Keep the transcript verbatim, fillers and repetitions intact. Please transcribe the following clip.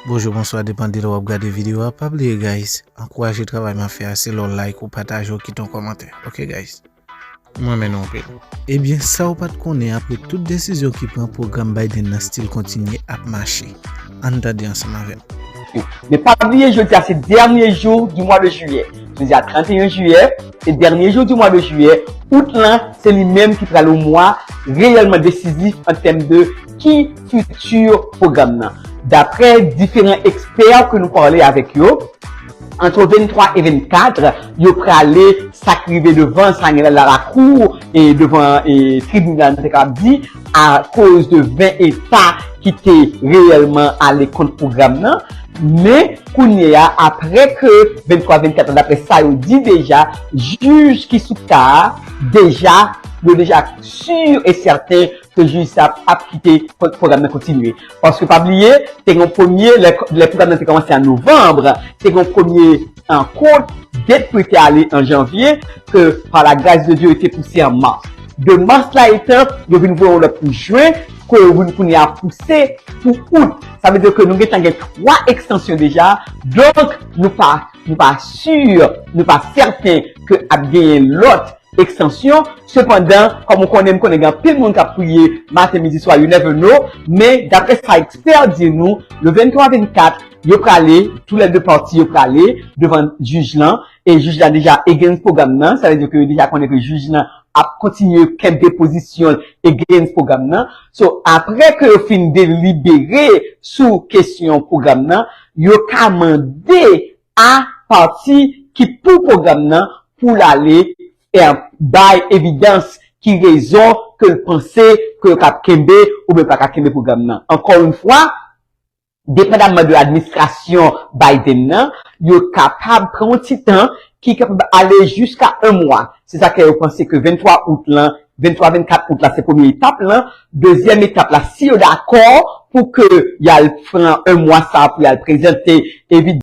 Bonjou, bonswa, depann de lè w ap gade videyo a. Pa bliye, guys, ankouraje travay m ap fè a, se lè w like, ou pataje, ou kite yon kòmantè. Ok, guys? M renmen nou anpil. Ebyen, sa w pa t konnen, apre tout desizyon ki pran, pwogram Biden nan still kontinye ap mache. Ann tande ansanm avè m. Men pa bliye, jodi a se dènye jou du mois de juillet. Jodi a trente et un juillet, se dènye jou du mois de juillet. Out lan, se li menm ki pral yon mwa reyèlman desizif an tèm de ki fiti pwogram nan. Daprè diferan ekspè ke nou pale avèk yo, ant venntwa e vennkat, yo prale sa k rive devan, sa gen la lakou, e devan e, tribinal, nou te kapab di, akoz de ven eta ki te reyèlman ale kont pwogram nan. Men, kounye a, apre ke venntwa vennkat, daprè sa yo di deja, jij ki sou ka a, deja, yo deja si e sèten ke jij sa ap kite pwogram nan kontinye. Paske pa bliye, te gen premye, lè, lè pwogram nan te kòmanse an novanm, te gen premye rankont, det pou te ale an janvye, ke pa la gras de Dye, yo te pouse an mas. De mas la etan, yo vin voye yon lòt pou jen, ke yo vin kounye a pouse pou out. Sa vle di ke nou gentan gen twa ekstansyon deja, donk nou pa, nou pa si, nou pa sèten ke ap genyen lòt ekstansyon. Sepandan, kòm ou konnen, m konnen gen anpil moun k ap priye maten, midi, swa, you never know, men daprè sa ekspè di nou, le venntwa vennkat, yo prale, tou lè de pati yo prale devan jij lan, e jij la deja against pwogram nan, sa vle di ke yo deja konnen ke jij lan ap kontinye kenbe pozisyon against pwogram nan. So, apre ke yo fin delibere sou kesyon pwogram nan, yo ka mande a pati ki pou pwogram nan pou l ale e bay evidans ki rezon ke l panse ke yo ka kenbe oubyen pa ka kenbe pwogram nan. Ankò yon fwa, depandamman de administrasyon Biden nan, yo kapab pran yon ti tan ki kapab ale jiska yon mwa. Se sa ke yo panse ke venntwa out lan, venntwa vennkat out la se premye etap lan. Dezyèm etap la, si yo dakò pou ke y al pran yon mwa sa pou y al prezante evidans